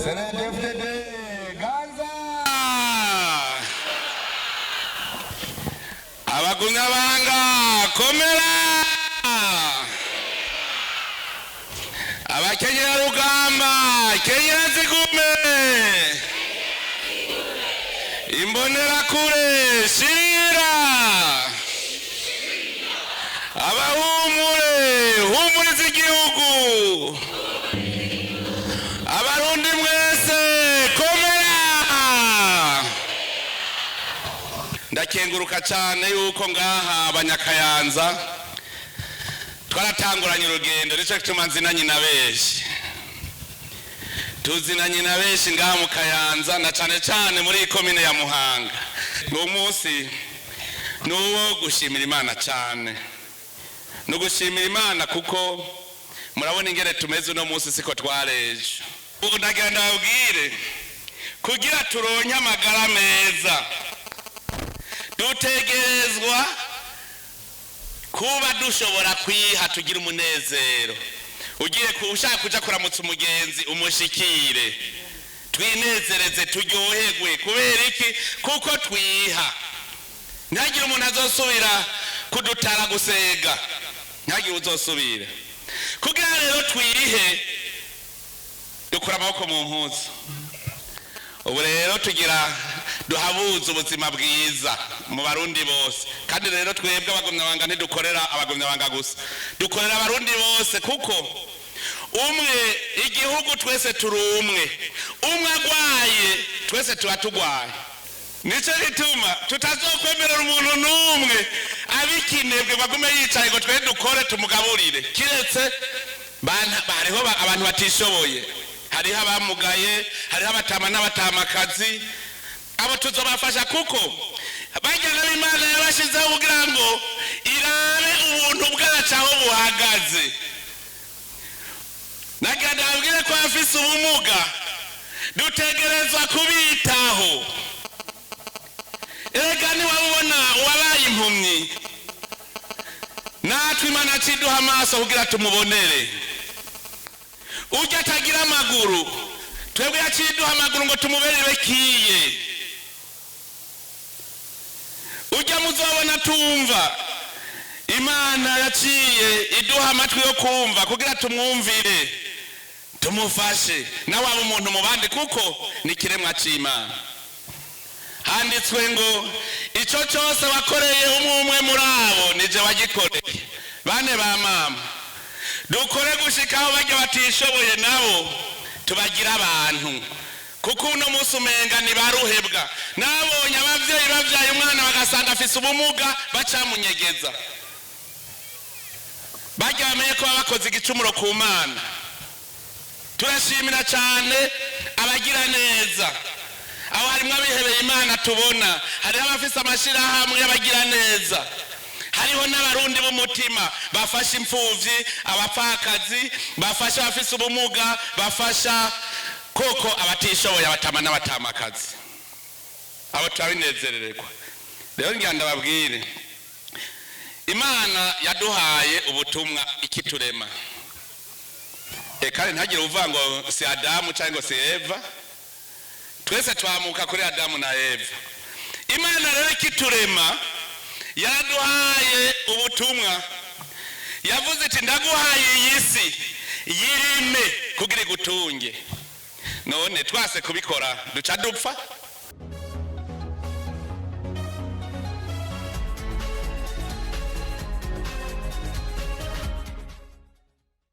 CNDD-FDD ganza. Abagumyabanga komera, abakenyerarugamba kenyera zigume, imbonerakure shirira, abahumure humuriza igihugu, abarundi mwese komera. Ndakenguruka cyane yuko ngaha abanyakayanza twaratanguranye urugendo, nicyo gituma nzinanye na benshi, tuzinanye na benshi ngaha mu Kayanza na cyane cyane muri iyi komine ya Muhanga. Uwo munsi ni uwo gushimira Imana cyane, ni ugushimira Imana kuko murabona ingene tumeze uno munsi, siko twareje. Ubu ndagira ndababwire, kugira turonke amagara meza dutegerezwa kuba dushobora kwiha, tugira umunezero. Ugiye ushaka kuja kuramutsa umugenzi, umushikire, twinezereze, turyoherwe. Kubera iki? Kuko twiha. Ntihagire umuntu azosubira kudutara gusega, ntihagire uzosubira. Kugira rero twihe, dukura amaboko mu mpuzu. Ubu rero tugira duhabuze ubuzima bwiza mu Barundi bose. Kandi rero twebwe abagumyabanga ntidukorera abagumyabanga gusa, dukorera Abarundi bose, kuko umwe igihugu twese turi umwe. Umwe agwaye, twese tuba tugwaye. Nicyo gituma tutazokwemerera umuntu n'umwe abikinebwe bagume yicaye ngo twe dukore tumugaburire, kiretse hariho abantu batishoboye, hariho abamugaye, hariho abatama n'abatamakazi. Abo tuzobafasha, kuko bajyana b'Imana yabashizeho kugira ngo irabe ubuntu bwacu aho buhagaze. Nagira ndababwire ko abafise ubumuga dutegerezwa kubitaho. Erega niwabubona uwabaye impumyi, natwe Imana aciduha amaso kugira tumubonere. Ujya atagira amaguru, twebwe yaciduha amaguru ngo tumubere kiye. Ujya muzobona tumva, Imana yaciye iduha amatwi yo kumva kugira tumwumvire, tumufashe nawe aba umuntu mu bandi, kuko ni ikiremwa cy'Imana. Handitswe ngo icyo cyose wakoreye umwe umwe muri abo, nije wagikoreye. Bane ba mama, dukore gushika aho bajya batishoboye nabo tubagira abantu, kuko uno munsi umenga ntibaruhebwa. Nabonye ababyeyi babyaye umwana bagasanga afise ubumuga, bacamunyegeza. Bajya bamenye ko baba bakoze igicumuro ku Mana. Turashimira cyane abagira neza, aho harimo abihebeye Imana tubona, hariho abafise amashyirahamwe y'abagira neza, hariho n'Abarundi b'umutima bafasha imfuvyi, abapfakazi, bafasha abafise ubumuga, bafasha koko abatishoboye, abatama n'abatamakazi. Abo turabinezerererwa. Rero ngira ndababwire, Imana yaduhaye ubutumwa ikiturema. Kandi ntagire uvuga ngo si Adamu cyangwa ngo si Eva, twese twamuka kuri Adamu na Eva. Imana rero ikiturema yaraduhaye ubutumwa. Yavuze iti: "Ndaguhaye iyi si, yirime kugira igutunge." None twase kubikora, duca dupfa.